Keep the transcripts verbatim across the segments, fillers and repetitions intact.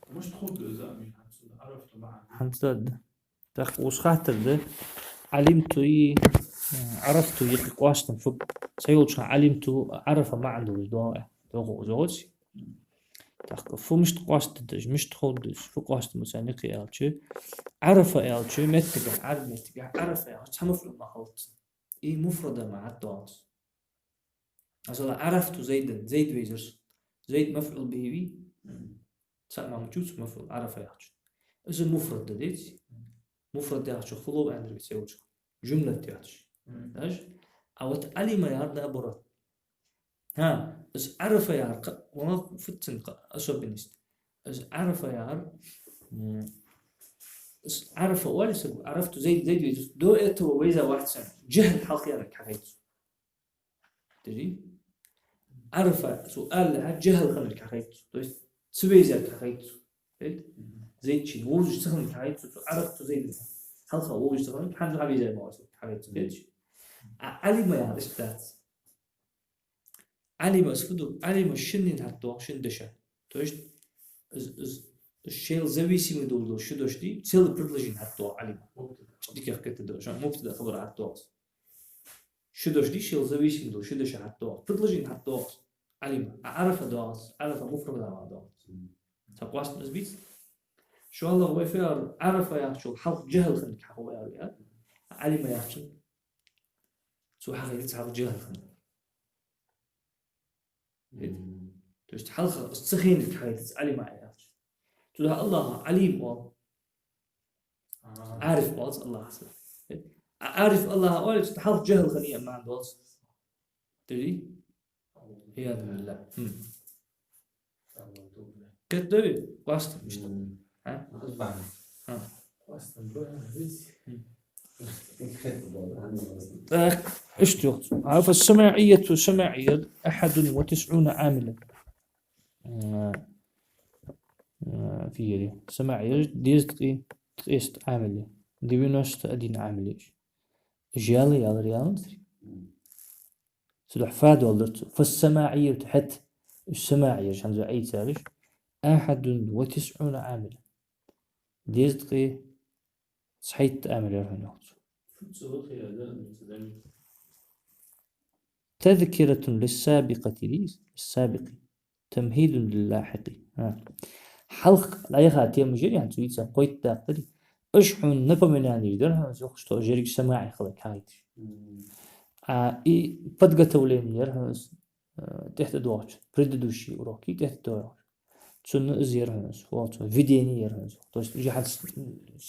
Мишта хургда из а, мин хӀанз цун Ӏарафту маӀан? ХӀанз да. ТӀаккха укхаза хаттар да: Ӏалимту и, э, Ӏарафту юкъе къоастам фуд? Цхьайолча хана Ӏалимту Ӏарафа маӀан долаш доагӀа, доагӀа из, йоах цо. ТӀаккха фу мишта къоастадергда уж, мишта хургда уж, фу къоастам ба царна юкъе аьлча, Ӏарафа аьлча, моттигехь, Ӏарбий моттигехь Ӏарафа яхар цхьа мафӀул мара хилац. И муфрада мара хӀама доагӀац. Масала, Ӏарафту Зайдан, Зайд вайзар со. Зайд мафӀул бихӀи вий? Цхьа мара ма чувц мафӀул, Ӏарафа яхачун. Из муфрад да, деций? Муфрад яхачох фу лов аьннадар вай цхьайолча хана? Жумлат яхаш. Мгм. Даш? А вот Ӏалима яхар наоборот. ХӀа, из Ӏарафа яхар кхы, валлахӀи, фу да цун кхы особенность. Из Ӏарафа яхар, м, из Ӏарафа оалий саг, Ӏарафту Зайд, Зайд вайзар со. До этого вайза вац царна. ЖахӀл хьалха яьннар хьахайт цо. Дий? Ӏарафа цо аьлча, жахӀл хиннар хьахайт цо. То есть, ца вайзар хьахайт цо. Дий? Зайд шийна вовзаш ца хиннар хьахайт цо, цо Ӏарафту Зайдан. Хьалха вовзаш ца хиннар, хӀанз хьавайзар ма вац, хьахайт цо. Дий? А Ӏалима яхар иштта дац. Ӏалима из фу да? Ӏалима шин хӀама хьатӀадоагӀа, шин дош. То есть, из, из, из шоайла зависимый долаш дола ши дош дий, целый предложени хьатӀадоагӀа Ӏалима. Мубтада. Иштта дикагӀа кхетаде деза, шоай мубтада хабар хьатӀадоагӀа. Ши дош дий, шоайла зависимый дола ши дош хьатӀадоагӀа. Предложени хьатӀадоагӀа Ӏалима. А Ӏарафа доагӀац, Ӏарафа муфрада мара доагӀац. Мгм. Цхьа къоастам из беций? ШоллагӀа вай фу аьлар, Ӏарафа яхачул хьалха жахӀл хиннар хьахайт вай аьлар, а Ӏалима яхачун цо хьахайт хьалха жахӀл хиннар. Мгм. То есть хьалха из ца хайнар хьахайт Ӏалима яхачун. Цудухьа АллахӀа Ӏалим оал. А. Ӏариф оалац АллахӀа. А Ӏариф АллахӀа оалача, хьалха жахӀл хиннай яха маӀан долаш. Дий? Ӏиязу биллахӀ. Хм. Кхетадий вай? Къоастам мишта? Мгм. А? Хм. Так, иштта йоах цо. А, فالسماعية, самаӀияр, أحد وتسعون عاملا. А, а, фу яр, самаӀияр дезткъеи ткъеста Ӏамил я. Девяносто один Ӏамил я уж. Уж яле, ялар яланзар. Цудухьа фа доаладир цо. فالسماعية, хӀаьта уж самаӀияраш, хӀанз Ӏийцараш, أحد وتسعون عاملا. Дезткъеи цхьайтта Ӏамил яр хьона, йоах цо. تذكرة للسابقة, дий, للسابق. تمهيد للاحق. А. Хьалха дӀаяха темаш яр, яхаш, цу йица кхойтта дакъа дар. Уж хьона напоминание дар хьона, йоах, что еррига самаӀий хиларга хьахайташ. Мгм. А и подготовление яр хьона, э, тӀехьа тӀадоагӀача, предыдущий урок, и тӀехьа тӀадоагӀача. Цунна из яр хьона, йоах цо, введение яр хьона. То есть уже хӀанз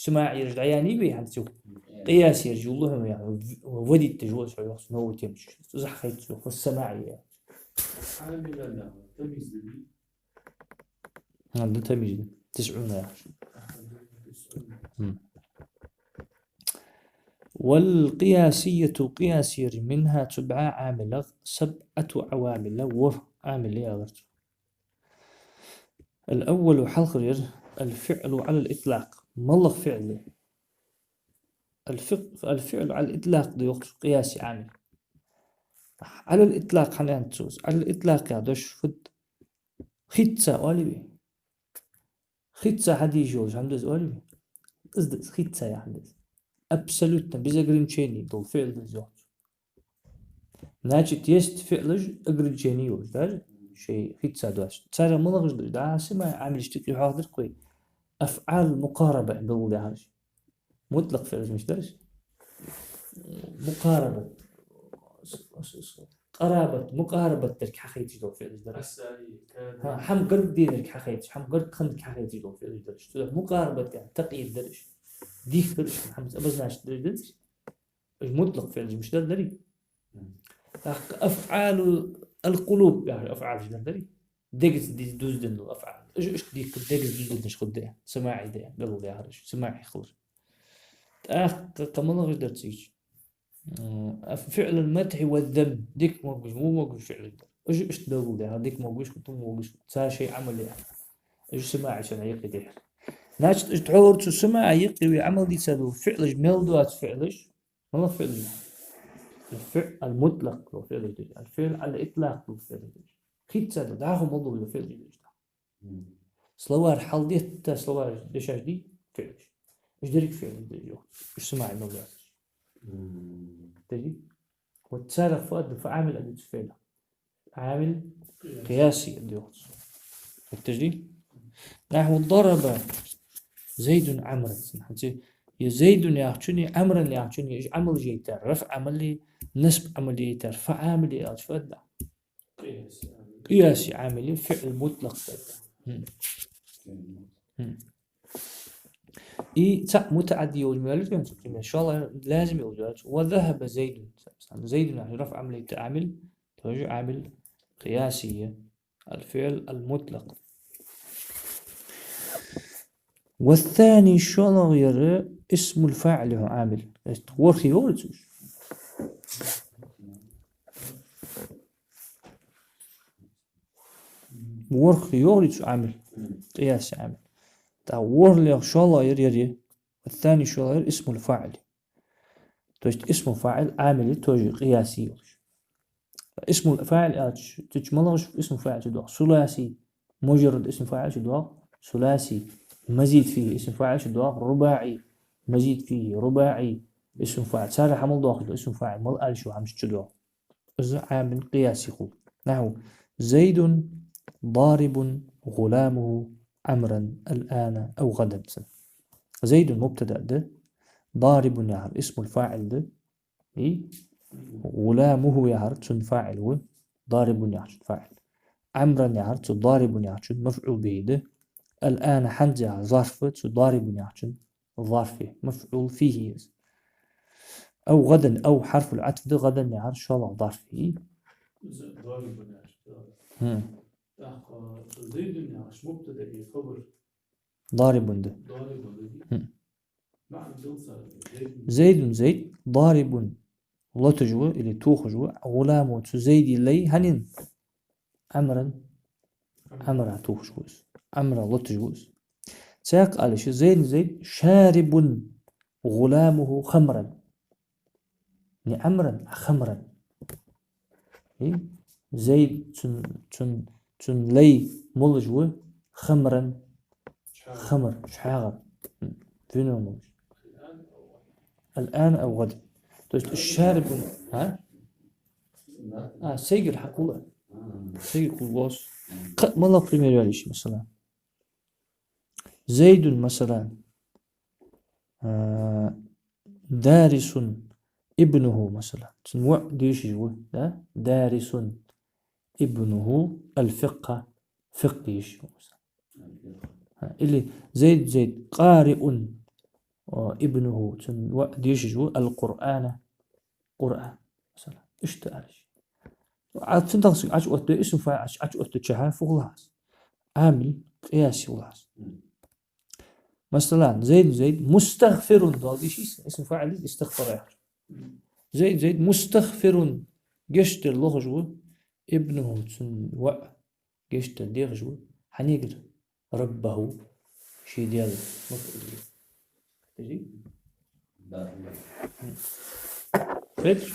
самаӀияраш дӀаяьннай вай хӀанз цу. Мгм. Къиясияраш йолалу хьона, яхаш, вводить деш вола со, йоах цо, новая тема чу. Из хьахайт цо, хӀанз самаӀия. Ӏамилан тамйиз да. А, да, тамйиз да. تسعون яхаш. Мгм. والقياسية, къиясияр, منها, цу бӀаь Ӏамилах, سبعة عوامل, ворхӀ Ӏамил я, аьлар цо. الأول, хьалхаръяр, الفعل على الإطلاق, малагӀа фиӀл я. الفق-, الفعل على الإطلاق да, йоах цо, къияси Ӏамил. على الإطلاق хӀана аьннад цо из? على الإطلاق яха дош фуд? Хица оалий вай? Хица хьадеш йолаш хӀама да из оалий вай? Из да из, хица яха хӀама да из. Абсолютно, без ограничений дола фиӀл да из, йоах цо. Значит, есть фиӀлаш ограничени йолаш, даже шоай хица доацаш. Царех малагӀаш да уж? Да, самаӀий Ӏамилашта юкъе хьоахадир-кх вай. أفعال المقاربة белгалдаьхараш. Мутлакъ фиӀлаш мишта дар уж? Мукъарабат. Къарабат, мукъарабат дарга хьахайташ дола фиӀлаш дар уж. ХӀа, хӀама гаргаденарга хьахайташ, хӀама гарга хиннарга хьахайташ дола фиӀлаш дар уж. Цудухьа мукъарабат яхар такъйид дар уж. Дехкар уж, хӀама обозначить дар уж. Уж мутлакъ фиӀлаш мишта дар дарий? ТӀаккха أفعال القلوب яхар афӀалаш дар дарий? Дегаца диз-, дузденна дола афӀал. Уж иштта дехкар, дегаца дузденнаш хургда, самаӀий да, белгалдаьхар уж, самаӀий хилар. ТӀаккха кхы малагӀаш дар цига? М, فعل المدح والذم, дика могаш, во могаш фиӀлаш дар. Уж иштта белгалдаьхар, дика могаш хургда, во могаш хургда, цар шоай Ӏамал я. Уж самаӀий санна юкъе дехар. Значит, уж тхьовра цу самаӀий юкъе вай Ӏамал дийца дола фиӀлаш, мел доаца фиӀлаш, малагӀа фиӀл да? الفعل المطلق дола фиӀл да. الفعل على الإطلاق дола фиӀл да. Хица да, дӀахо мел дола фиӀл да. Мгм. Словарь хьалдетта, словарь дешаш дий, фиӀлаш. Уж деррига фиӀл да, йоах. Уж самаӀи мел доацаш. Тади? Вот царех фу да, фу Ӏамил а да цу фиӀла. Ӏамил къияси да, йоах цо. Фу тади? نحو ضرب زيد عمرا. ХӀанз е Зайдун яхачунна, Ӏамран яхачунна, уж Ӏамал яйтар, рафӀ Ӏамал, насб Ӏамал яйтар, фу Ӏамил я аьлча фу да? Къияси Ӏамил, фиӀл мутлакъ да. Хм. Хм. И цхьа мутаӀадди йолаш ма йоаллий, например, шоллагӀа лазим йолаш йоаллий. وذهب زيد. Зайдун яхачунна рафӀ Ӏамал яйта Ӏамил, тоже Ӏамил къияси я. الفعل المطلق. والثاني, шоллагӀъяр, اسم الفاعل я Ӏамил. То есть ворхӀ йоагӀарий цу уж? ВорхӀ йоагӀарий цу Ӏамил? Къияси Ӏамил. ТӀаккха ворхӀлагӀа, шоллагӀъяр, яр я. والثاني, шоллагӀъяр, اسم الفاعل. То есть اسم الفاعل Ӏамил я тоже къияси йолаш. اسم الفاعل аьлча, цу чу малагӀаш اسم الفاعل чудоагӀа? ثلاثي. مجرد اسم الفاعل чудоагӀа ثلاثي. مزيد فيه اسم الفاعل чудоагӀа رباعي. مزيد فيه رباعي. اسم الفاعل. Царех хӀама мел доагӀаш дола اسم الفاعل, мел аьлча хӀамаш чудоагӀа. Из Ӏамил къияси хул. نحو: زيد ضارب غلامه عمرا الآن أو غدا. Зайдун мубтада да, ضارب яхар اسم الفاعل да, и غلامه яхар цун фаӀил ва, ضارب яхачун фаӀил. عمرا яхар цу ضارب яхачун мафӀул бихӀи да. الآن, хӀанз яхар, зарф цу ضارب яхачун зарф я, мафӀул фихӀи я из. أو غدا, أو حرف العطف да, غدا яхар шоллагӀа зарф я. Из ضارب яхачун. Хм. ТӀаккха زيد яхачун мубтада я, хабар ضارب да. ضارب да. Хм. МаӀан дал цар. زيد. زيد, Зайд, ضارب, лоташ ва или тохаш ва, غلامه, цу Зайда лай, хьанна? عمرا. Ӏамра тохаш ва из. Ӏамра лоташ ва из. Цхьаькха аьлча, زيد, Зайд, شارب غلامه خمرا. Не عمرا, а خمرا. И Зайд, цун, цун, цун лай молаш ва? خمرا. Хамр, шхьагӀар. Вино молаш. الآن أو غدا. То есть الشارب, а? А, сайгара хьакхувл. Сайгара кхувл воас. Кхы малагӀа пример йоаллий шоана, масала. زيد, масала. А, دارس ابنه, масала. Цун воӀ дешаш ва, да? دارس ابنه الفقه, фикъхӀ дешаш ва, масала. ХӀа, или زيد, Зайд, قارئ, а, ابنه, цун воӀ дешаш ва القرآن, Къуръан, масала. Иштта аьлча. А цун тӀехьа Ӏочуоттаду, اسم فاعل Ӏочуоттача хана фу хул хьа из? Ӏамил къияси хул хьа из. Масала, زيد, Зайд, مستغفر доаладеш йиш я, اسم فاعل да из استغفر яхар. زيد, Зайд, مستغفر, гешт дар лохаш ва, ابنه, цун воӀ гешт дар дехаш ва, хьанагара? ربه, ший Даьлагара. Фу тади? Да. Хеташ?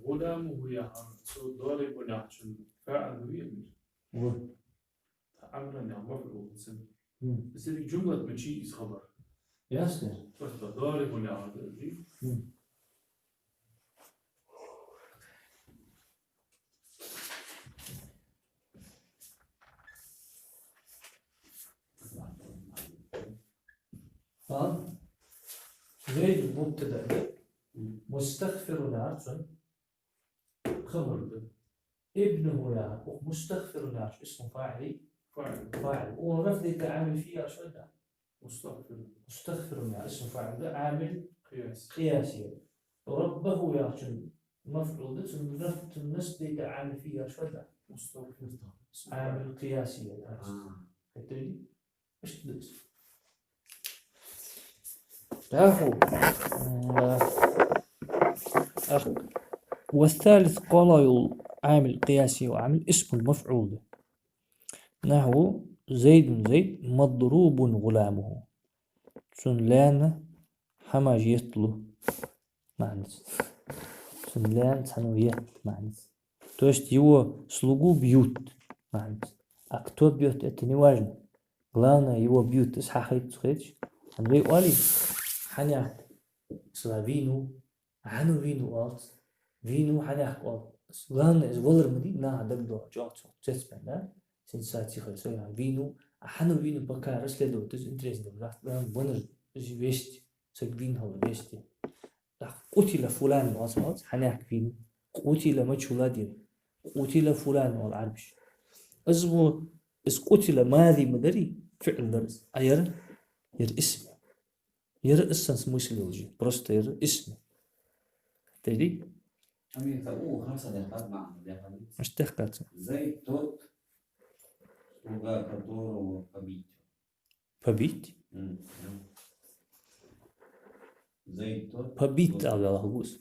غلامه яхар цу ضارب яхачун фаӀил вий? Ва. عمرا яхар мафӀул да цун. Хм. Из еррига джумлат ма йий из хабар. Ясно. Просто ضارب яхар да из. Хм. А? زيد мубтада да. مستغفر яхар цун хабар да. ابنه яхар, укх مستغفر яхачун اسم فاعل. فاعل. فاعل. Укхун рафӀ дайта Ӏамил фихӀи яхар фу да? مستغفر. مستغفر яхар اسم فاعل да, Ӏамил къияси. قياسي. ربه яхачун мафӀул да, цун рафӀ, цун насб дайта Ӏамил фихӀи яхар фу да? مستغفر. Ӏамил къияси яхар. А. Хетий? Иштта да из. ТӀаккха, м, а, والثالث, кхоалагӀа йола Ӏамил, къияси йола Ӏамил, اسم المفعول да. نحو: زيد, Зайд, مضروب غلامه. Цун лаьна хӀамаш етталу, маӀанца. Цун лаьна цхьанне етт, маӀанца. То есть его слугу бьют, маӀанца. А кто бьёт, это не важно. Главное, его бьют, из хьахайт цу хеташ. Андрей оали, хьанехк, сла вину, хьану вину оалц, вину хьанехк оал. Главное, из валар ма дий, наха дагадоагӀа, чӀоагӀа цецбен, да? Сенсаци хай, сой вину, а хьану вину пока расследовать, то есть интерес да, да, ванар, из весть, саг вин хала весть. ТӀаккха قتل فلان оалц, оалц, хьанехк вину. قتل مجهول дир. قتل فلان оал Ӏарбаша. Из мо, из قتل мази ма дарий, фиӀл дар из. А яр, яр исм. Яр исм смысл йолаш. Просто яр исм. Тайди? Амин, та у хамса дехад маӀан, дехад. Аш дехкаца. Зайд тот, слуга которого побит. Побит? М, м. Зайд тот. Побит, слуга. Алла Аллах гус.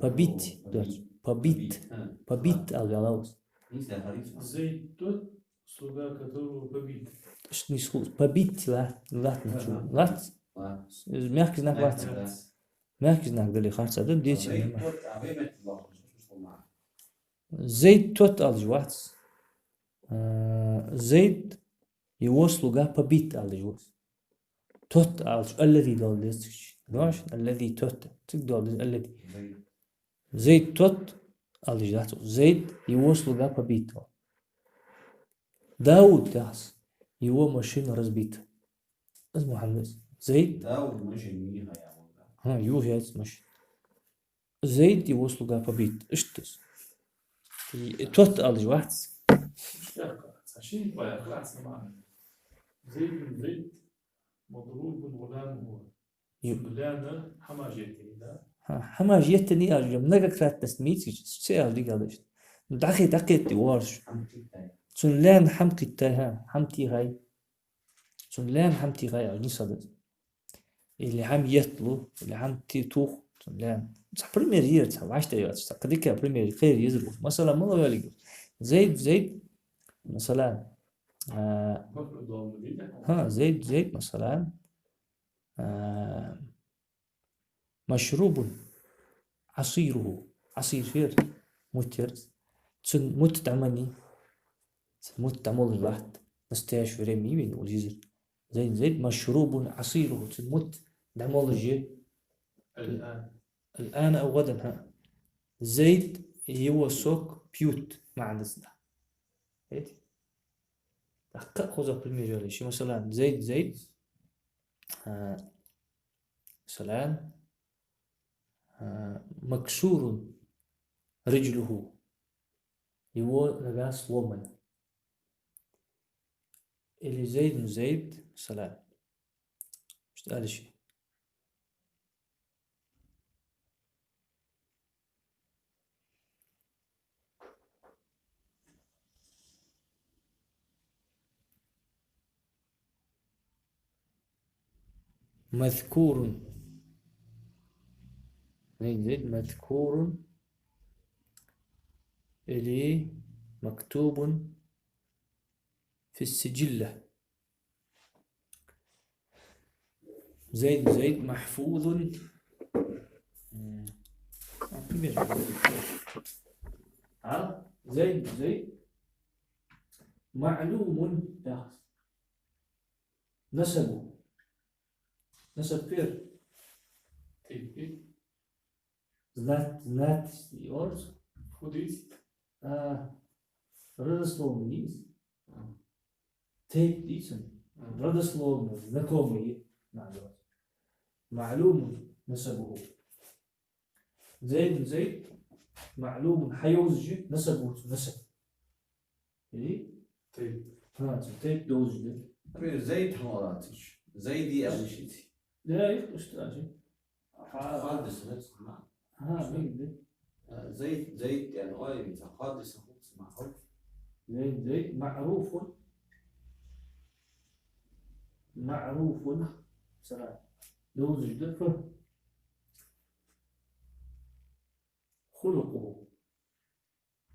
Побит, О, дорч. Побит. Побит, а. Побит, Алла Аллах гус. Нисла харис. Зайд тот, слуга которого побит. Ш-, не слу-, побит, ла, лат, ага, ничего. Лат. Ла. Мягкий знак лат. Ага, да. Мягкий знак дали харца, да, дети. Зайд тот, а вы имеете в виду, что, что, что, что, Зайд тот алж вац. А, Зайд, его слуга побит алж вац. Тот алж, الذي дол дезцич. Дош, الذي тот. Цик дол дез الذي. Зайд. Зайд тот алж дац. Зайд, его слуга побит. Дауд яхс. Его машина разбита. Из Мухаммад. Зайд. Дауд машина юха яхс. Ха, юха яц машина. Зайд, его слуга побит. Иштта из. И тот алж вац. Иштта яхаш, шин бай яхаш маӀан. زيد زيد مضروب غلامه. Ю. Лаьна хӀамаш еттина, да? Ха, хӀамаш еттина алж, многократность мийцич, цу алж дигал даш. ДӀахе, дӀакхетти ворш. Цун лаьна хӀама кхиттай, ха, хӀама тийхай. Цун лаьна хӀама тийхай алж нисхадаз. Или хӀама еттлу, или хӀама ти-, тух, цун лаьна. Цхьа пример йир, цхьа вӀаштӀехьа йоаца, цхьа кхы дика пример, кхера езар. Масала, мала валиг. Зайд, Зайд, масала, а, ха, Зайд, Зайд, масала, а, مشروب عصيره. Ӏасир фер? Мутт яр. Цун мутт дӀамани. Цун мутт дӀамолаш латт. Настоящее время йивен улизир. Зайд, Зайд, مشروب عصيره. Цун мутт дӀамолаш я. الآن. الآن أو غدا, ха. Зайд, его сок пьют. МаӀан дац да. Видите? ТӀаккха хоза пример йолаш. Масала, Зайд, Зайд. А, масала, а, مكسور رجله. Его нога сломана. Или Зайд, Зайд, масала. Иштта алиш. مذكور. Зайд, Зайд, مذكور или مكتوب في السجلة. زيد، زيد محفوظ. М, а, пример. А? Зайд, Зайд. معلوم. Да. نسبه. Насаб фер? Тайп. Знать, знать, орц. Худис? А, родословный из. А. Тайп дийца. А. Родословный, знакомый надо. معلوم نسبه. زيد، زيد. معلوم, хьайовзаш я, نسبه, цун насаб. Или? Тайп. Ха, цун тайп довзаш да. Например, Зайд хьамалацаш. Зайди алишици. Да, их устражи. Ха. Хадис хулц ма. Ха, Зайд, да. Э, Зайд, Зайд, яъни, ой, ца хадис хулц ма хул. زيد، زيد معروف. معروف. Сара. Довзаш да фу. خلقه.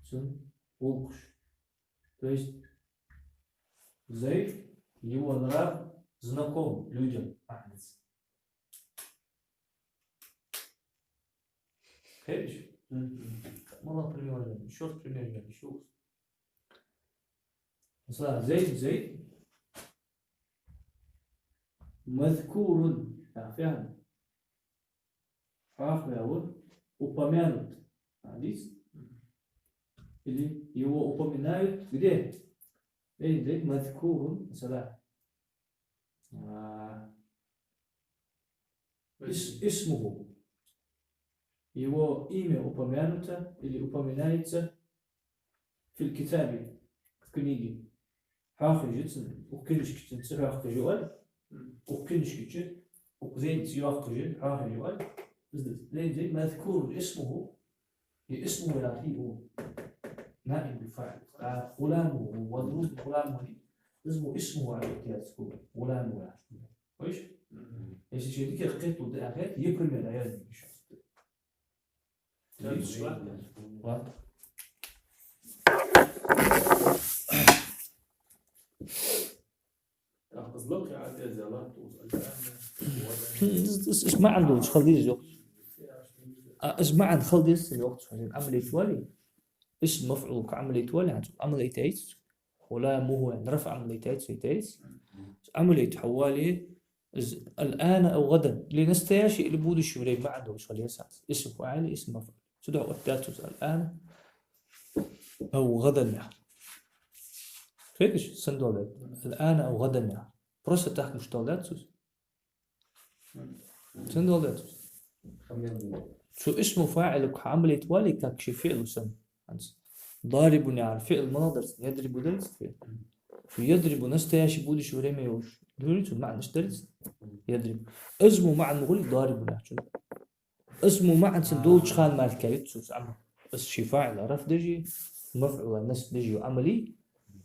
Цун гӀулакхаш. То есть Зайд, его нрав знаком людям, аьнна да. Кхетий? Мгм. Мала пример я, ещё раз пример я, ещё раз. Масала, Зайд, Зайд. مذكور. А, фаьхна. Хьоахаваь ва, упомянут. А, дийц? Или его упоминают где? Эй, дай, مذكور, масала. А, ис-, اسمه. Его имя упомянуто или упоминается في الكتاب, в книге. Хьоахаеш я цун, укх книжке цун цӀи хьоахаеш я оал. Укх книжке чу, укх зайна цӀи йоаккхаш я, хьоахаеш я оал. Из да, зайн, зайн, مذكور اسمه, и اسمه яхар хий у. نائب الفاعل. А غلامه, مضروب غلامه, из мо اسمه яхар яц хьона, غلامه яхар. Ховш? Мгм. Если шоай дикагӀа кхеталургда аьнна хет, е пример дӀаяздергда шоана. Ладно. Хм, из, из, из маӀан долаш хила деза йоах. А, из маӀан хила деза йоах, хьона Ӏамал йита вале. Исм мафӀул кхы Ӏамал йита вале, хӀанз Ӏамал йита яц. غلامه, яъни рафӀ Ӏамал йита яц, йита яц. Ӏамал йита хьо вале, из الآن أو غدا, или настоящее, или будущее время маӀан долаш хила еза. Исм фаӀил, исм мафӀул. Цудухьа оттадаьд цо из الآن أو غدا яхар. Кхеташ, сенна доаладаьд? الآن أو غدا яхар. Просто так мишта доаладаьд цо из? Сенна доаладаьд цо из? Цо исму фаӀила кхы Ӏамал йита вале, как ший фиӀл санна. ХӀанз ضارب яхар фиӀл малагӀа дар цун? يضرب дар цун фиӀл. Цу يضرب настоящее, будущее время йолаш дий цун маӀан, иштта дар цун? يضرب. Из мо маӀан ма хулий ضارب яхачун. Из мо маӀан цун долча хана мара кхы йита цо из Ӏамал. Из ший фаӀила рафӀ деш, мафӀула насб деш Ӏамал.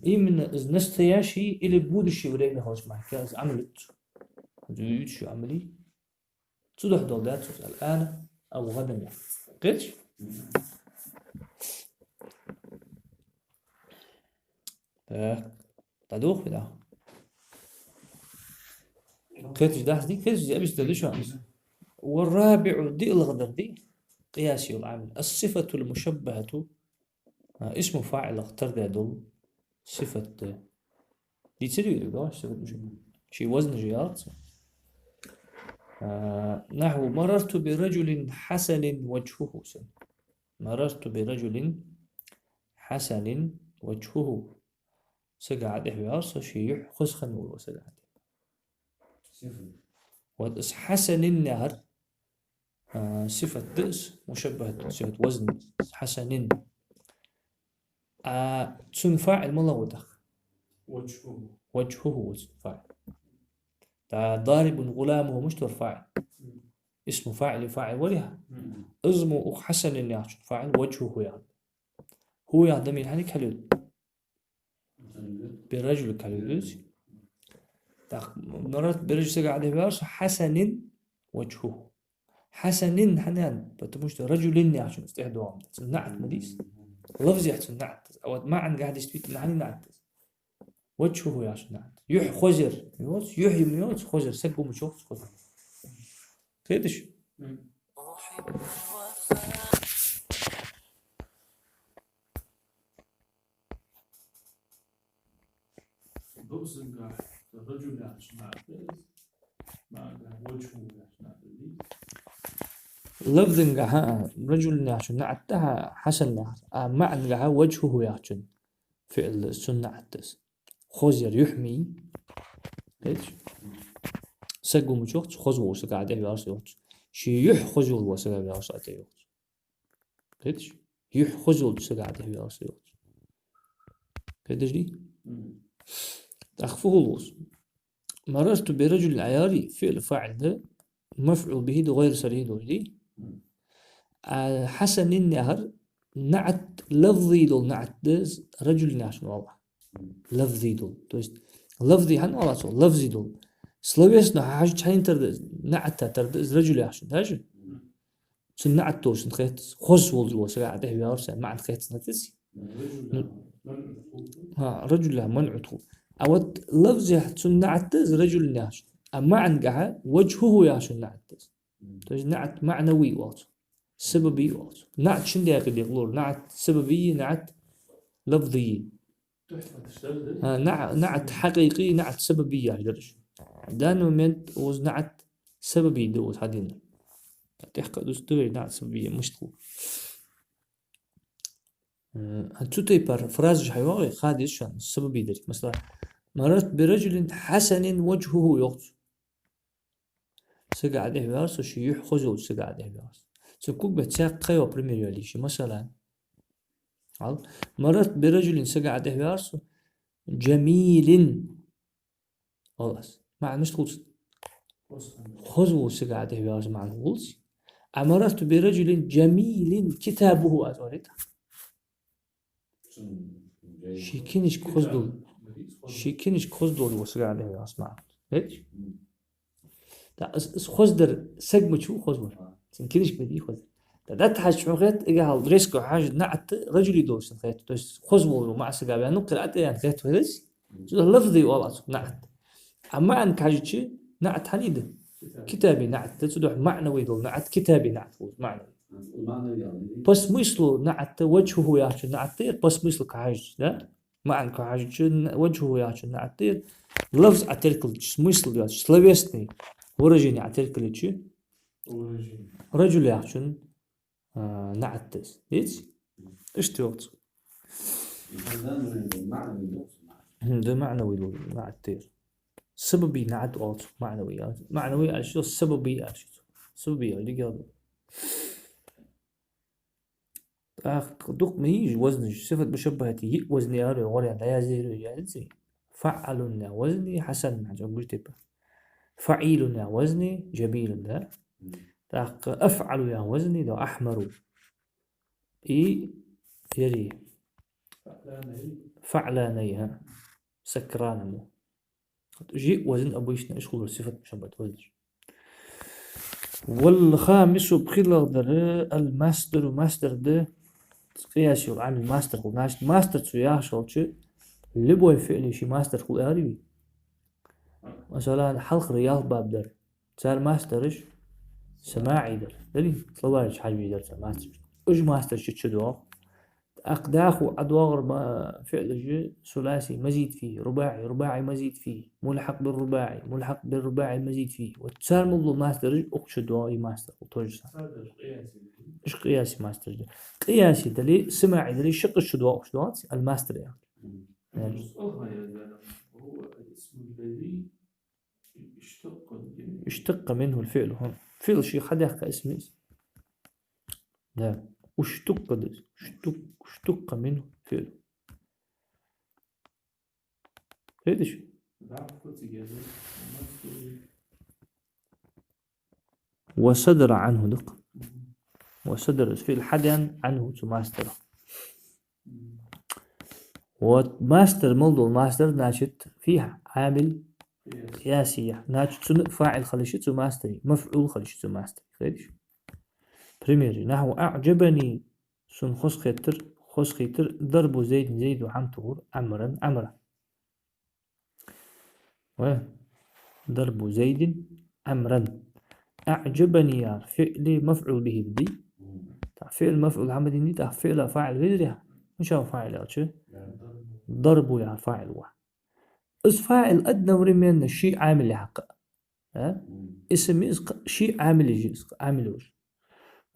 Именно из настоящее или будущее время хилча мара кхы из Ӏамал йита цо. Из йита цо Ӏамал. Цудухьа доаладаьд цо из الآن أو غدا яхар. Кхеташ? Так. ДӀадувгӀий, да? Кхеташ дац, дий? Кхеташ, я бис да, да шо. والرابع, диълагӀдар дий? Къияс йола Ӏамал. الصفة المشبهة. А, исму фаӀилах тара даь дола сифат да. Дийцар вай, да, сифат мушаббахӀа. Ший вазн же ялац. А, نحو مررت برجل حسن وجهه санна. مررت برجل حسن وجهه. Сага Ӏотехваьлар со, ший юхь хоза хинна вола сага Ӏотехваьлар. Сифат. Вот из حسن яхар, а, сифат да из, мушаббахӀат сифат, вазн حسن. А цун фаӀил малагӀа ва тӀаккха? وجهه. وجهه ва цун фаӀил. ТӀаккха ضارب غلامه мишта вар фаӀил? Мгм. Исму фаӀила фаӀил вар из. Мгм. Из мо укх حسن яхачун фаӀил وجهه яхар. هو яха дамир хьанга хьалйода? برجل хьалйода из. Так, مررت برجل, сага Ӏотехваьлар со, حسن وجهه. حسن хӀана аьннад? Потому что رجل яхачун тӀехьа доагӀа ма да. Цун наӀат ма дий из. Лафзехь цун наӀат да из. А вот маӀанга действительно хьанна наӀат да из? وجهه яхачун наӀат. Юхь хоза яр. Йоац, юхь ма йоац, хоза яр. Саг гумачох хоза яр. Кхеташ? Мгм. Лафзагахьа رجل яхачун наӀат да из, маӀангахьа وجهه яхачун наӀат да из. Лафзагахьа رجل яхачун наӀат да хьа حسن яхар. А маӀангахьа وجهه яхачун фиӀл да из, цун наӀат да из. Хоза яр юхь ма йий. Кхеташ? Саг гумачох хоза вола сага Ӏотехваьлар со йоах цо. Ший юхь хоза йола сага Ӏотехваьлар со йоах цо. Кхеташ? Юхь хоза йолча сага Ӏотехваьлар со йоах цо. Кхеташ дий? Мгм. ТӀаккха фу хул укхаза? مررت برجل яхар фиӀл фаӀил да, мафӀул бихӀи да, гӀайр сарихӀ долаш дий? Мгм. А حسن яхар наӀат, лафзи дола наӀат да из رجل яхачун, валлахӀи. Лафзи дола. То есть лафзи хӀана оал цох? Лафзи дола. Словесно хьажача хьайна тара да из? НаӀата тара да из رجل яхачун, да же? Цун наӀат долаш хет из. Хоза волча сага Ӏотехваьлар со, маӀан хет из, наӀат да из. Ну, хӀа, رجل манӀут хул. А вот лафзехь цун наӀат да из رجل яхачун. А маӀангахьа وجهه яхачун наӀат да из. То есть наӀат маӀнави оал цох. Сабаби оал цох. НаӀат шин даькъе декъалора. НаӀат сабаби, наӀат лафзи. ХӀа, наӀ-, наӀат хьакъикъи, наӀат сабаби яхаш дар уж. В данный момент укхаза наӀат сабабий да укхаза хьадена. ТӀехьа кхы а дувц тхо вай наӀат сабабий мишта хул. Э, цу тайпара фразаш хьайоагӀе, ха деза шоана сабабий дар. Масала, مررت برجل حسن وجهه йоах цо. Сага Ӏодехьаваьв со, ший юхь хоза йолча сага Ӏодехьаваьв со. Цу кугбе цхьаькха кхыйола пример йоалийша, масала. Ал, مررت برجل сага Ӏодехьаваьв со, جميل. Оал аз. МаӀан мишта хул цун? Хоза волча сага Ӏодехьаваьв со маӀан хул цун. А مررت برجل جميل كتابه аз оалийта. Ший кинишка хоза дола. Ший кинишка хоза дола сага Ӏодехьаваьв со маӀан. Хеташ? Да, из, из хоза дар саг ма вий хоза вар. Цун кинишка ма дий хоза. Да, да, хьажача хьона хет, эггара хьалха резко хьажа наӀат раджули долаш санна хет. То есть хоза волча маӀа сага ваьннав, кхы а тӀаяьнна хет вай из. Цудухьа лафзий оал аз цунга наӀат. А маӀанга хьажача наӀат хьан да? Китаби наӀат да, цудухьа маӀнавий дола наӀат, китаби наӀат хул, маӀнавий. По смыслу наӀат да, وجهه яхачун наӀат да, по смыслу хьажача, да? МаӀанга хьажача, وجهه яхачун наӀат да. Лафз Ӏотеркалча, смысл яхача, словесный выражение Ӏотеркалча, раджул яхачун, а, наӀат да из. Деций? Иштта йоах цо. Мгм, да, маӀнавий дола наӀат да ер. Сабабий наӀат оал цунга, маӀнавий. МаӀнавий аьлча, сабабий аьлча. Сабабий аьлча, дика да. ТӀаккха дукха ма йий уж вазнаш, сифат мушаббахӀати йиъ вазн яр, гӀор яр, дӀаяздир уж, яздеций? فعل яха вазни, حسن, хьажа гуш типа. فعيل яха вазни, جميل, да? ТӀаккха أفعل яха вазни, да, أحمر. И яри. فعلان, а. سكران мо. Вот уж йиъ вазн обычно уж хул сифат мушаббахӀат вазнаш. والخامس, пхелагӀдар, المصدر, масдар да, къияси йола Ӏамил масдар хул. Значит, масдар цо яхаш хилча, любой фиӀла ший масдар хул аьлар вай. Масала, хьалхара ялх баб дар. Цар масдараш самаӀий дар. Дале, словарь чу хьажа везар цар масдараш. Уж масдараш чу чудоагӀа. ТӀаккха дӀахо ӀодоагӀар ма-, фиӀлаш суласи мазид фийхӀи, рубаӀи, рубаӀи мазид фийхӀи, мулхьакъ бир-рубаӀи, мулхьакъ бир-рубаӀи мазид фийхӀи. Вот цар мел дола масдараш укх чу доагӀа, и масдар хул то же самое. Уж къияси масдараш да. Къияси дале, самаӀи дале, шаккхе чу доагӀа, укх чу доагӀац, ал-масдар яхача. Мгм. Яр. اشتق منه الفعل, хӀа. ФиӀл ший хьадаьккха исм да из. Да. اشتق да из. اشتق, اشتق منه الفعل. Хеташ? وصدر عنه да-кх. وصدر, из фиӀл хьадаьннад, عنه, цу масдара. Вот масдар мел дола масдар, значит, фийхьа Ӏамил къияси я. Значит, цун фаӀил хила йиш я цу масдара, мафӀул хила йиш я цу масдара. Хеташ? Пример. نحو أعجبني, сона хоза хетар, хоза хетар, ضرب زيد, Зайда хӀама тохар, عمرا, Ӏамра. Ва, ضرب زيد عمرا. أعجبني яр фиӀла мафӀул бихӀи да. ТӀаккха фиӀла мафӀул хӀама дий, тӀаккха фиӀла фаӀил везар яхь. Мишта фаӀил аьлча? ضرب яр фаӀил ва. Из фаӀил одновременно ший Ӏамил я хьакъ. А? Исм я из, ший Ӏамил я из, Ӏамил я уж.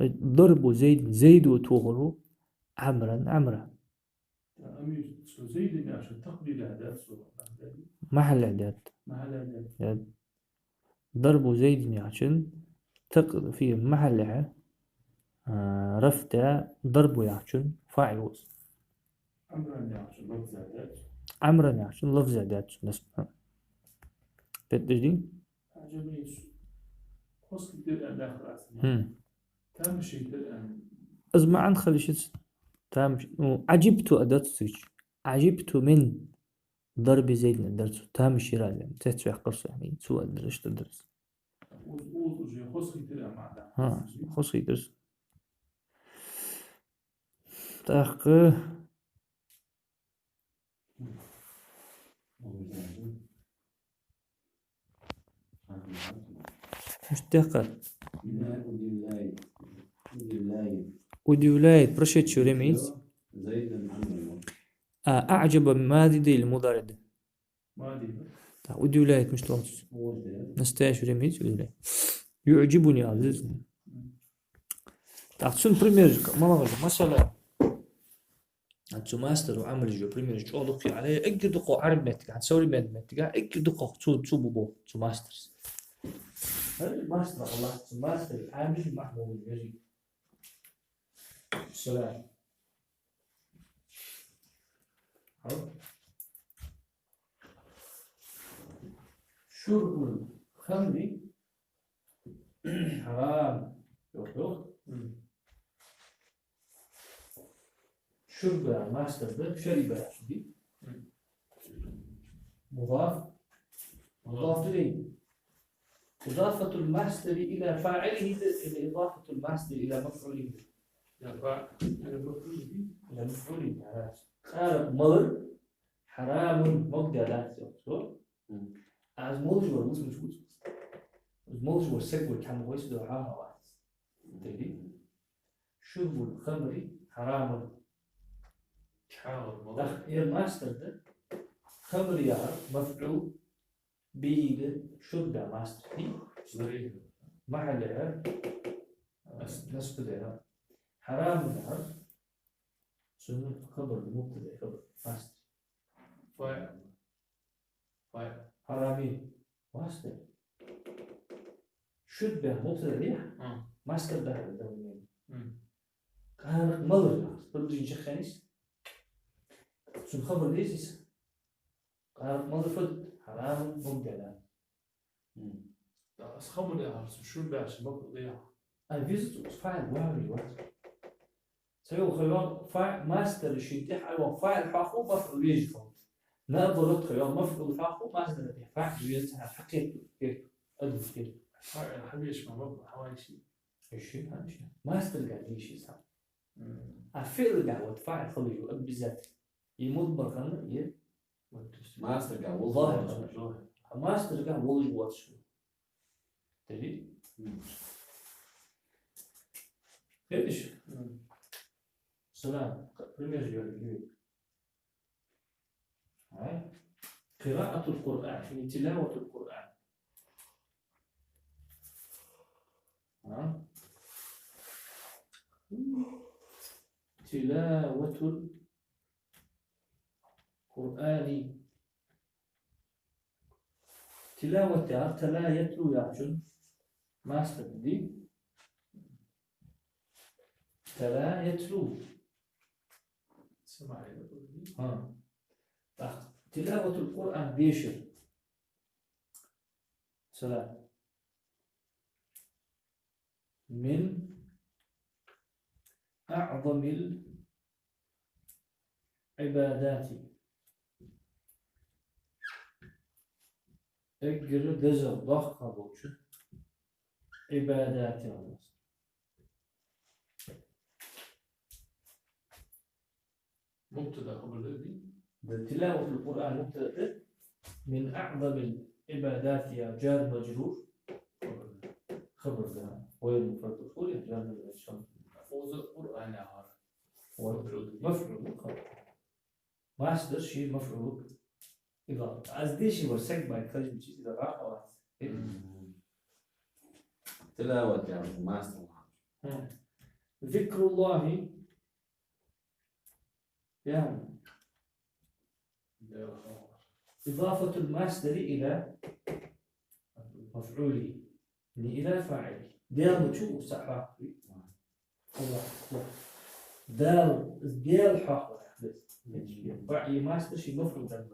ضرب زيد, Зайда тохар, عمرا, Ӏамра. Амир, со Зайдин яхачун такъдире даьд, со махьалле даьд. Махьалле даьд. Даьд. ضرب زيد яхачун такъ-, фи махьалле, а, рафӀ даь, ضرب яхачун фаӀил ва из. عمرا яхачун лафза даьд. عمرا яхачун лафза даьд цо насб. Хеташ дий? Хьажа ма йиш. Хоза хетар аьнна дахар аз. Хм. Тамаш йитар аьнна. Из маӀан хила йиш яц. Тамаш, ну, عجبت а дац цигача. عجبت من ضرب زيد а дар цо. Тамаш йир аз аьнна. Цецваьккхар со аьнна. Цо а дар, иштта дар. Уз, уз уже хоза хетар аьнна маӀан. Хьа, хоза хетар со. ТӀаккха Мишта дехкар? Удивляет. Прошедшее время яц? А, أعجب мади да или мудариӀ да? Мади да. Так, удивляет мишта лоац. Настоящее время, видите, удивляет. يعجبني, а, здесь. Так, цун пример же, малагӀа же, масала. А цу мастеро Ӏамал еш йола примераш чӀоагӀа дукха я. Эггара дукха Ӏарбий меттага, современный меттага, эггара дукха цо, цо бу бо, цу мастерс. ХӀара мастер, Аллах, цу мастер Ӏамал махьмул вежи. Салам. Хьо? شرب الخمر حرام. Йох, йох. Мм. شرب مصدر да, شرب да. Мм. مضاف. مضاف إليه. إضافة المصدر إلى فاعله, إلى إضافة المصدر إلى مفعوله. إلى فاع-، إلى مفعوله. إلى مفعوله. ХӀарам. قال مر حرام, мог да, да, всё. Мм. А из молаш вар, вуц муш вуц. Из молаш вар саг вар, кхьама вайса да, хьа, хьа, вац. Тели? شرب الخمر حرام. Чхьагӏар мала? Дах, ер мастер да. خمر яхар мафӏул бихӏи да, شرب яхар мастер да. Мафӏул бихӏи. Махьалле яхар, аст, насб да яхар. حرام яхар. Цун خبر, مبتدأ خبر, مصدر. فاعل. فاعل. حرامي. مصدر. شرب مبتدأ да. А. مصدر да, да, да. М. Къаракъ малар, предложени чакхъяьннай из. Цун خبر да из. Къаракъ малар фуд? حرام مبتدأ. М. Да, аз خمر яхар, цу شرب яхар, مفعول да яхар. А веза цу فاعل вагӏар вац. Цхьайола хьайола фа-, مصدر ший тӏехьа хьайола فاعل хьаху, مفعول везаш хул. Наоборот, хьайола مفعول хьаху, مصدر тӏехьа فاعل везаш хьакхету, кхету, адму кхету. فاعل хьавеш ма مفعول хьавайши. Эши, хьавайши. مصدر га дийши са. М. А فعل га вот فاعل хила ю обязательно. И مضمر хана, и مصدر га волаш ظاهر воацаш. Хана. А مصدر га волаш воацаш. Тели? М. Видишь? М. Салам. Пример же говорю. А? قراءة القرآن, يعني تلاوة القرآن. А? تلاوة القرآن. تلاوة яхар, تلا يتلو яхачун مصدر да. تلا يتلو. سماع. А. Так, تلاوة القرآن дешар. Салам. من أعظم العبادات. Эггара дезагӏа доккха болча عبادات яхар. مبتدأ خبر да, да? Да, تلاوة القرآن مبتدأ да. من أعظم العبادات яхар جار مجرور. خبر да. خبر да. غير مفرد مجهول яхар جار مجرور. Фуза Къуръан яхар. Вот. مفعول да. مفعول да. مصدر ший مفعول. Из аз дешаш вар саг мара кхы мича из дагӏа хьавац. М. تلاوة яхар مصدر. М. ذكر الله. يعني إضافة المصدر إلى مفعوله. Не إلى فاعله. Даьла чу са хьахьокх. Аллаху акбар. Даьла, Даьла хьахьокх. Фаъ, и мастер ший мафъул дар.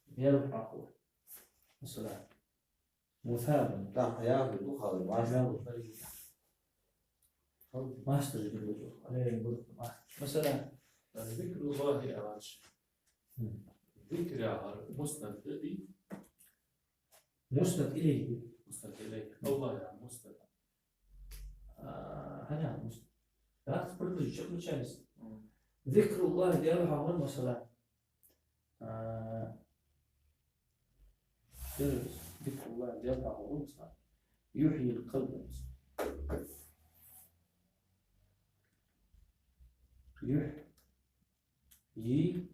Даьла хьахьокх. Масала. Мусабан. Да, хьаяхар духал, мастер. Мастер же духал. Алейхи мастер. Масала. Зикруллахи алаш. Зикр яхар муснад да. Муснад илайхи. Муснад илайхи. Аллах я муснад. А, хьана муснад. Рахс предложи, чё включались? М. Зикруллах, Даьла хьахьокх, масала. А, зикруллах, Даьла хьахьокх, масала. يحيي القلب. يحيي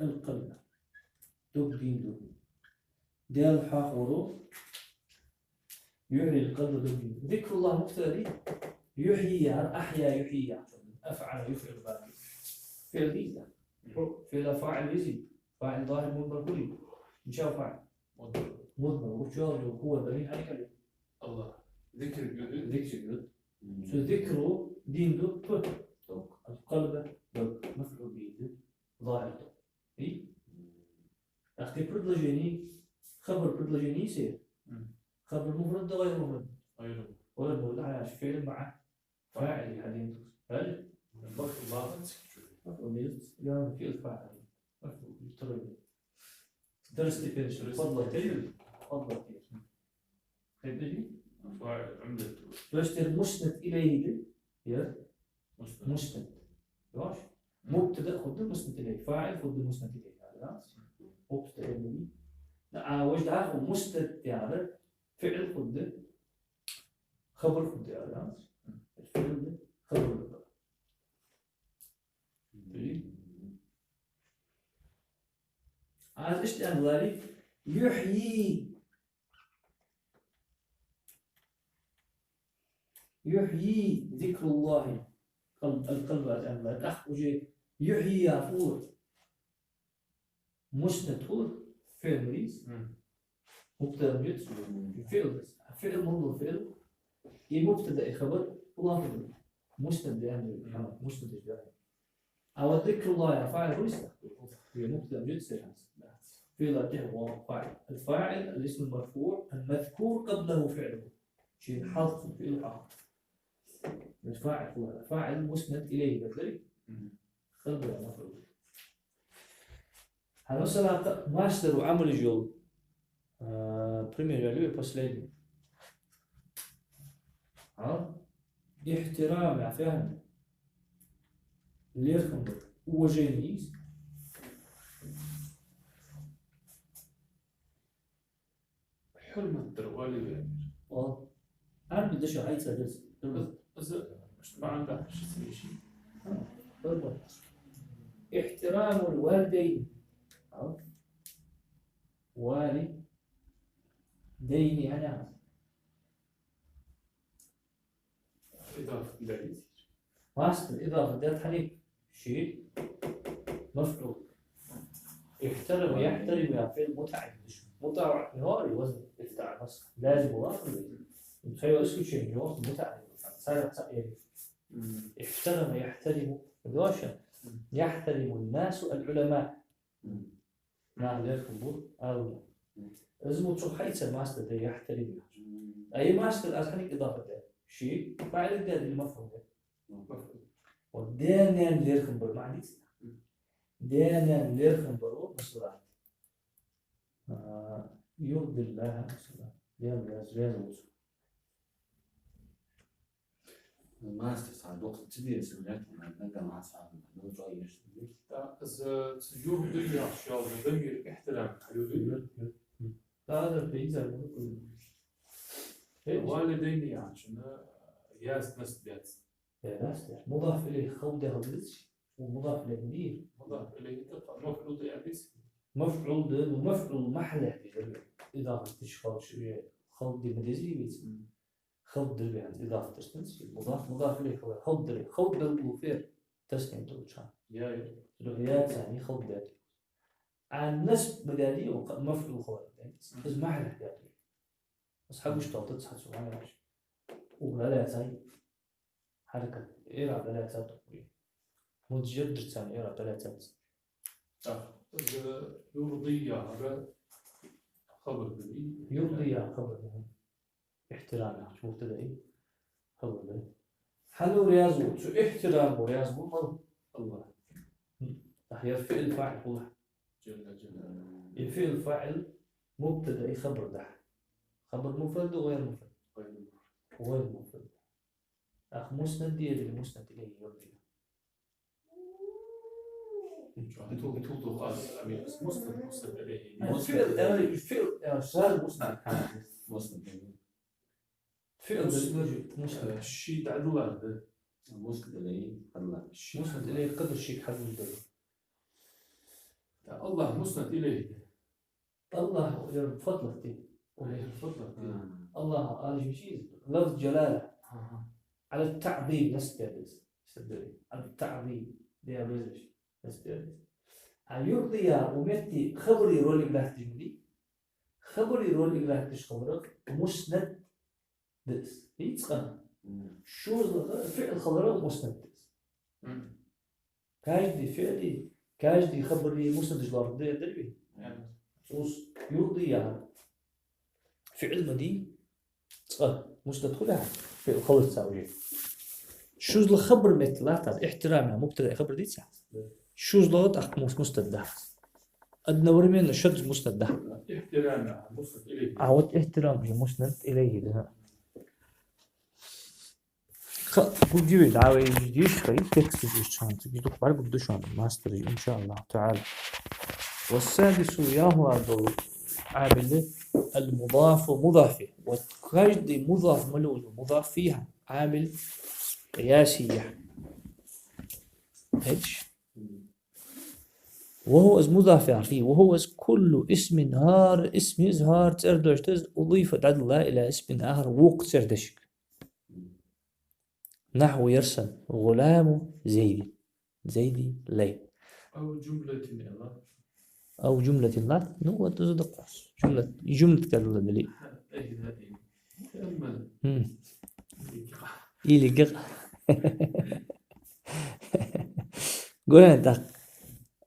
القلب. дог дийна да. Даьла хьоахавар, يحيي القلب дог дийна да. ذكر الله مبتدأ. يحيي яхар أحيا يحيي яхачох. أفعل يفعل бакъ. فعل дийна да. فعل فاعل везий. فاعل ظاهر مضمر хулий. Мича فاعل? مضمر. مضمر. وشو هو الضمير هاي كلمة؟ الله. ذكر يوجد. ذكر يوجد. Цу ذكر дийна да п. القلب. مفعول به. ظاهر. И? أخي предложени, خبر предложени се. خبر مفرد да غير مفرد؟ غير مفرد. غير مفرد, а, فعل مع فاعل حدين. هل؟ مفعول به. مفعول به. يعني فعل فاعل. مفعول به. ترى. درس تفرش. درس تفرش. تفضل. تفضل. Хетдий? فاعل عمدة. То есть مسند إليه да, я? مسند. مسند. Яш? مبتدأ хургда مسند إليه. فاعل хургда مسند إليه. Да? مبتدأ إليه. Да, а вож да ху مسند яхар فعل хургда. خبر хургда, да? الفعل да, خبر да. Хетдий? Аз иштта аьнна ларий, يحيي. يحيي ذكر الله. القلب, القلب аз аьнна ларий. ТӀаккха уже يحيي яхар фу مسند хул, فعل ма дий из. مبتدأ ма дий из. فعل да из. فعل ма хул, فعل. И مبتدأ, и خبر, хул, مسند да аьнна, مسند да. А вот ذكر الله فاعل хул из. هي مبتدأ ма дий из. فعل تحت فاعل. الفاعل الاسم المرفوع المذكور قبله فعله. Шийна хьалха цун فعل хьалха. فاعل хул. فاعل مسند إليه بدل. خبر مفعول. ХӀанз масала масдар Ӏамалаш йола, а, пример яьлар вай последний. А? احترام яхар фу яхар да? ЛерхӀам бар. Уважение из. Хьурмат дар оалий вай. О. Ӏарбий дешах хьайца деза? Хьурмат. Из, из, иштта маӀан да, ши сири ши. ХӀурмат. احترام الوالدين. Хьа? والدين яхар. إضافة للاسم. Масдар إضافة даьд хьона ший مفعول. احترم يحترم яхар فعل متعدي. متعدي هو وزن افتعل بس. لازم مضاف إليه. Цхьа исключение йоах متعدي. Цхьа, цхьа, э. احترم يحترم. Доша. يحترم الناس العلماء. Наха лерхӀам бу, алма. Из мо цу хьайца масдар да يحترم яхар. А из масдар аз хьанга إضافة даьд? Ший فاعل даьд или مفعول даьд? Вот даь-наьна лерхӀам бар маӀан дийцад. Даь-наьна лерхӀам бар, масала. А, يرضي الله, масала. Даьла раьза, раьза волча. Масдар цхьа дукха ца дезаш лерхӀам, нагахь масала, ну, чӀоагӀа еш. Да, из цу يرضي яхаш йола дамир احترام хьалули. Да, да, да, да. Э, والدين яхачунна яз насб дац. Э, насб дац. مضاف إليه хала даь хьалдизача, у مضاف إليه ма дий. مضاف إليه да, مفعول да аьле деза. مفعول да, ну, مفعول محل яхар да. إضافة деш хилча, э, хала де ма дезий вайца. Хала дар вай хӀанз إضافة деш санна, مضاف, مضاف إليه хала, хала дар, хала белгалдоал фер, تسنية долча. Я, я. Цудухьа яцани хала даьд. А насб ма даьдий, у مفعول хилар даьд. Из محل даьд. Из хьагуш долаш дац хьа цу хьанаш. У гӀалаца хьаракат, إعراب гӀалаца тукхуй. Мутажарддирца إعراب гӀалаца дац. Так, из يرضي яхар хабар да. يرضي яхар хабар да. احترام яхача مبتدأ, хабар да. Хьанна раьза ва? Цу احترام ва раьза ва мала? الله. Хм. Тахьяр فعل فاعل хул. جل جلاله. И فعل فاعل مبتدأ, и хабар да. خبر مفرد وغير مفرد؟ غير مفرد. غير مفرد. Ах, مسند да или مسند إليه يرضي? Итул, итул, итул, аз, амин, مسند, مسند إليه. А, مسند فعل, إليه. Э, فعل, э, صار مسند. مسند إليه. فعل مسند. Э, ший дӀадилар да. مسند إليه, хьадилар. Ший مسند إليه хабар шийга хьадилар. Да, الله مسند إليه. الله، يا فضلك دي. ولا فضلك دي. الله، أنا مش لفظ جلالة. على التعظيم نستدرس. على التعظيم. دي أبرزش. نستدرس. أن يرضي ومتي خبري رولي بلاتجني. خبري رولي بلاتج خبرك مسند دس. هي تسقنا. شو فعل خبره مسند دس. Каждый фиӀли, каждый хабари муснад деш лоархӀаргда, аьлар вай. Цо из юрди яхар. ФиӀл ма дий, цкъа муснад хул яхар, фиӀл хиларца уже. ШозлагӀа хабар метте латтар, ихьтирам яхар, мубтадаи хабари дийцад. ШозлагӀа тӀаккха мус-, муснад да. Одновременно шозза муснад да. احترام, مسند إليه. А вот ихьтирам же муснад илайхӀи да. Ха, гургдий вай, дӀа вай дешаш хилча, текст дешаш хилча, из дукха бӀаргагургда шоана, мастераш, إن شاء الله تعالى. والسادس, ялхлагӀа дола Ӏамил, المضاف, мудаф. Вот каждый мудаф малув, мудаф фийхьа, Ӏамил къияси я. Хеташ? وهو, из мудаф яхар фу я, وهو, из كل اسم, хӀара исм я из, хӀара цӀердош да из, أضيف, дӀадилла, إلى اسم آخر, вокха цӀердешка. نحو, ер санна, غلام زيد, Зайда лай. أو جملة, аьлар. أو جملة, латт? Ну, вот из да-кх. Жумлат, жумлат кадала дали. Хм. Или гех. Гой хьона тӀаккха.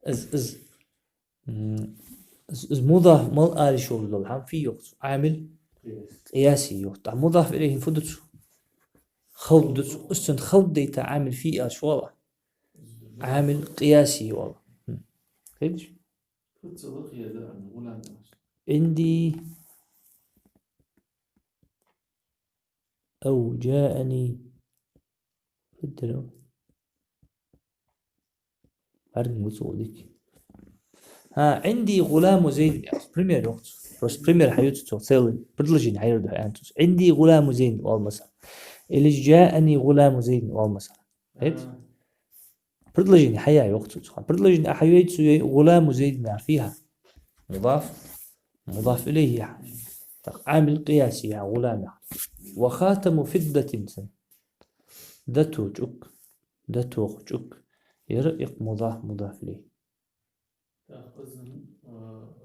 Из, из, м, из, из мудаф мел ала йиш йолаш дола хӀама фу я йоах цо? Ӏамил къияси я йоах. ТӀаккха мудаф илайхӀи фу да цо? Халд да цо. Из цун халд дайта Ӏамил фу я аьлча вала. Ӏамил къияси я вала. Хм. Хеташ? عندي أو جاءني. Фу дера? ХӀаран гуц волдик. ХӀа, عندي غلام زيد. Пример йоах цо. Просто пример хьаюц цо, целый предложени хьайра да хьан цо. عندي غلام زيد, оал масала. Или же جاءني غلام زيد, оал масала. Хет? Предложени хьая йоах цо цхьа. Предложени а хьайой цо, غلام زيد яхар фийхьа. Мудаф, мудаф илайхӀи я. ТӀаккха Ӏамил къияси я, غلام я. وخاتم فضة, цун дото чӀуг, дото чӀуг. Ер икх мудаф, мудаф илайхӀи. Так, из, э,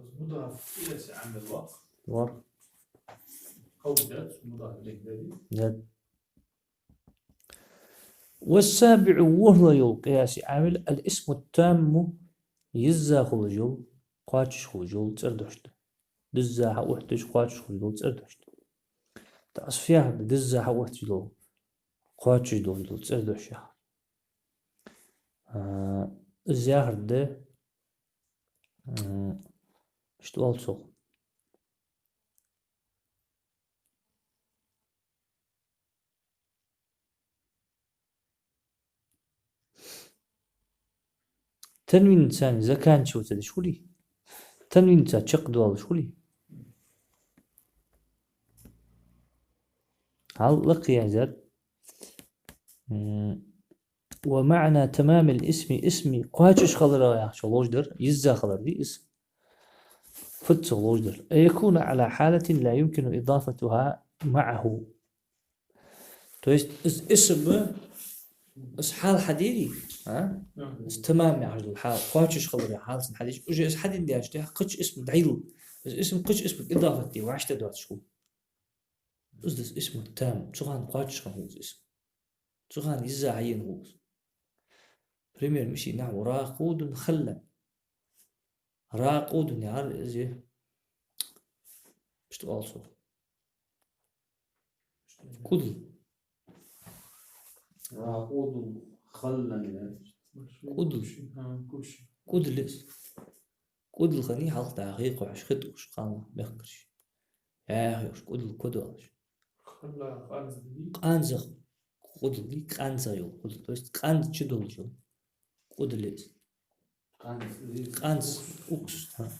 из мудаф илайхӀи Ӏамил вар. Вар. Халд дац, мудаф илайхӀи да. Да. والسابع, ворхӀлагӀа йола къияси Ӏамил, الاسم التام, йизза хулаш йола, кхоачаш хулаш йола цӀердош да. Дизза хьаотташ, кхоачаш хулаш йола цӀердош да. ТӀаккха из фу яхар да, дизза хьаотташ дола, кхоачаш долаш дола цӀердош яхар? А, из яхар да, м, иштта оал цох. Танвинца заканчиваться деш хулий? Танвинца чакхдоалаш хулий? Хьал лакхе яздаьд. М, ومعنى تمام الاسم, исма кхоачаш хилар яхачох ловш дар, йизза хилар да из. Фуд цох ловш дар? أن يكون على حالة لا يمكن إضافتها معه. То есть из исм, из хьал хьадийрий, а? Из тамам яхаш дола хьал, кхоачаш хилара хьал цун хьадеш, уже из хьадена даьча тӀехьа кхыча исма дӀайилла. Из исм кхыча исмага идафат де, вӀаштӀехьадоацаш хул. Из да из исму там, цу хана кхоачаш хинна хул из исм. Цу хана йизза хьаена хул из. Пример мишта я: نحو راقود خلا. Ракъудун яхар из я. Мишта оал цох? КӀудал. راقود خلا, я. КӀудал. Куши. А, куши. КӀудал я из. КӀудал хиннай хьалха дӀа хий кхухьаш, хи тӀа ухаш, кхалнах мехкараш. Яхь йолаш, кӀудал кодолаш. Хала, къанза дий? КъанзагӀа кӀудал дий, къанзагӀа йола кӀудал. То есть къанза чу долаш йола кӀудал я из. Къанза, къанза, уксус, уксус, хӀа.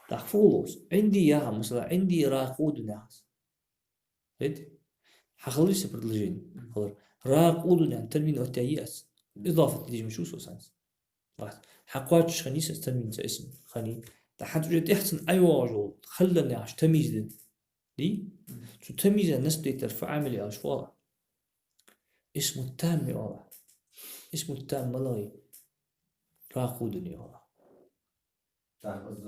ТӀаккха фу хул из? عندي яха, масала, عندي راقود яхаш. Хет? Хьахилар из предложени. Хилар. راقود яха танвин оттаяьй аз. Идафат де дезаш ма ва со цунца. Хьакхоачаш хиннай из танвинца исм. Хиннай. ТӀаккха хӀанз уже тӀехьа цунна ӀойоагӀаш йола хилла яхаш тамйиз да. Дий? Цу тамйиза насб дайтар фу Ӏамил я оалаш фу оал? Исму там я оал. Исму там малагӀа я? Ракъудун я оал. Так, из,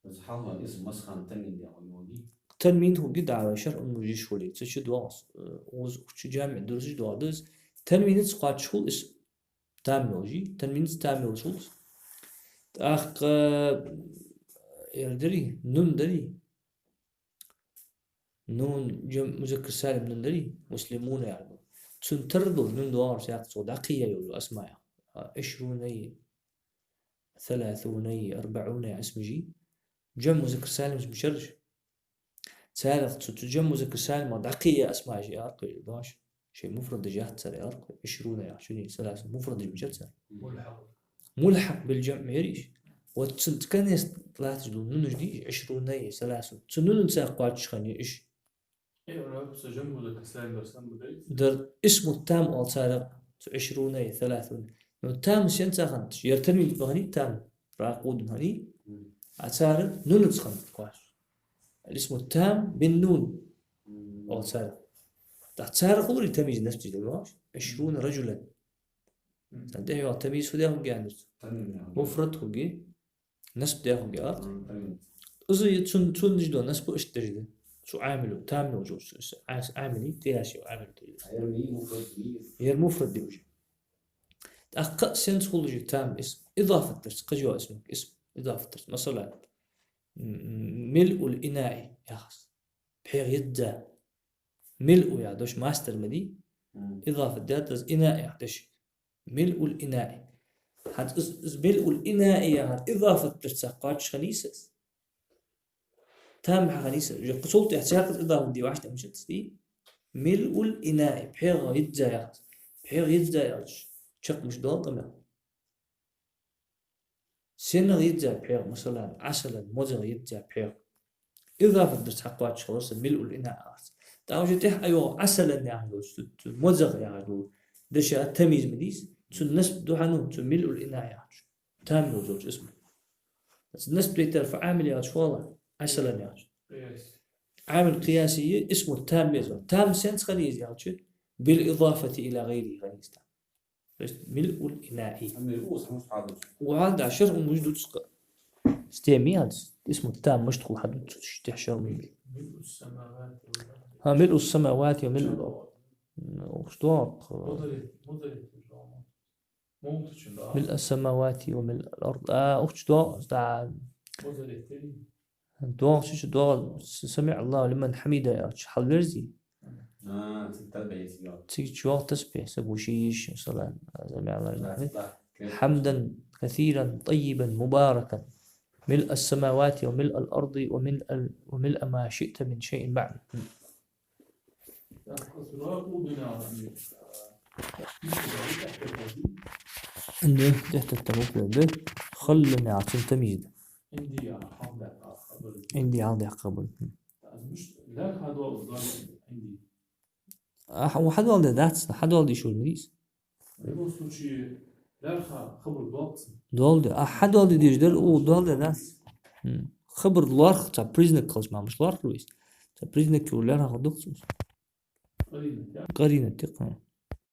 из хьалха исм масхан танвин дехуй йоги? Танвин хургья дӀа вай шархь ма йиш хуле. Цу чу доагӀа, э, уж, уж чу жамиӀ дурсаш доагӀа да из. Танвинаца кхоачаш хул исм. Там йолаш, танвинаца там йолаш хул из. ТӀаккха, э, ер дарий, нун дарий. Нун, жамӀ музаккар салим нун дарий, муслимуна яхар да. Цун тара долаш нун доагӀар сакъ цо дӀакхийя йола асмаех. А, ишрунай, саласунай, арбаунай асмажи. ЖамӀ музаккар салим исмаш яраш. Царех цу, цу жамӀ музаккар салимах дӀакхийя асмажи яхар да дош. Шоай муфрадаш яц цар яхар да. Ишруна яхачунна, саласун муфрадаш мичар цар. ملحق. ملحق بالجمع яр уж. Вот цун тканес латташ дола нунаш дий уж, ишрунай, саласун. Цу нунаца кхоачаш хиннай уж. Э, вона, цу жамӀ музаккар салим дар санна ма дарий? Дар исму там оал царех, цу ишрунай, саласун. Ну, там сенца хиннад? Ер танвин ба хиннай там, ракъудун хиннай. Мгм. А цар нунаца хиннад кхоачаш. الاسم التام بالنون. Мгм. Оал царех. ТӀаккха царех хулар тамйиз насб деш да, ма аьлча? عشرون رجلا. Мгм. ТӀаккха тӀехьа йоагӀа тамйиз фу дехаргья аьнна? Танвин яхар. Муфрад хургья. Насб дехаргья. Мгм, танвин. Из а цун, цун деш дола насб иштта деш да. Цу Ӏамило, там йолча, цу, цу Ӏа-, Ӏамили, къияси Ӏамил деш да. А ер муфрад, муфрад. Ер муфрад да уже. ТӀаккха сенца хул уже там исм? Идафат дарца, кхыча исм, исм идафат дарца. Масала, м, ملء الإناء яхаш. ПхьегӀа йизза. ملء яха дош масдар ма дий? Мгм. Идафат даьд из إناء яха дешага. ملء الإناء. ХӀанз из, из ملء الإناء яхар идафат дарца кхоачаш хиннай из. Там хьахиннай из. Уже кхы цул тӀехьа цхьаькхаза идафат де вӀаштӀехьа мичад из, дий? ملء الإناء. ПхьегӀа йизза яхаш. ПхьегӀа йизза яхача чакх мишта доал къамаьл? Сенах йизза пхьегӀа, масала, عسلا, мозах йизза пхьегӀа. Идафат дарца хьакхоачаш хилар из ملء الإناء яхарца. ТӀаккха уже тӀехьа ӀойоагӀа عسلا яхаш долча, цу, цу мозах яхаш долча деша тамйиз ма дий из, цун насб да хьона цу ملء الإناء яхача. Там йолаш йолча исма. Цун насб дайтар фу Ӏамил я аьлча фу оал? عسلا яхача. Къияси. Ӏамил къияси я, исму там я из. Там сенца хиннай из аьлча, بالإضافة إلى غيره хиннай из там. То есть ملء الإناء. Амма ус хӀанз хьадувц. Ва хӀанз да шархь ма дувц укхаза. Стеми хӀанз. Исму там мишта хул хьадувц, тӀехьа шархь ма дувц. ملء السماوات والأرض. ХӀа, ملء السماوات وملء الأرض. М, укх чу доагӀа. مضارع، مضارع. ملء السماوات وملء الأرض. А, укх чу доагӀа, да. مضارع. ДоагӀача чу доагӀа, سمع الله لمن حمده яхача хьалверзе. А, цига тасбихь цига йоагӀа. Цига чу йоагӀа тасбихь, сагу ши йиш, масала, سمع الله لمن حمده. Да, да. حمدا كثيرا طيبا مباركا ملء السماوات وملء الأرض وملء ال-، وملء ما شئت من شيء بعد. М. Inde, тӀехьа тетта муфрад да. Хилла яхачун тамйиз да. Инди хьалдаьккха хабар. Инди хьалдаьккха хабар. Мгм. Аз муш лерхӀа доал, доал инди. А, хьа-, хьадоаладаь дац, хьадоаладе йиш йолаш ма дий из. В любом случае, лерхӀа хабар доал цун. Доаладе. А, хьадоаладе дезаш дар, у, доаладаь дац. Мгм. Хабар лоархӀ, цхьа признак хилча мара мишта лоархӀар вай из? Цхьа признак йолаш лерхӀа хабар доал цун. Къаринат, я? Къаринат, я, кхы.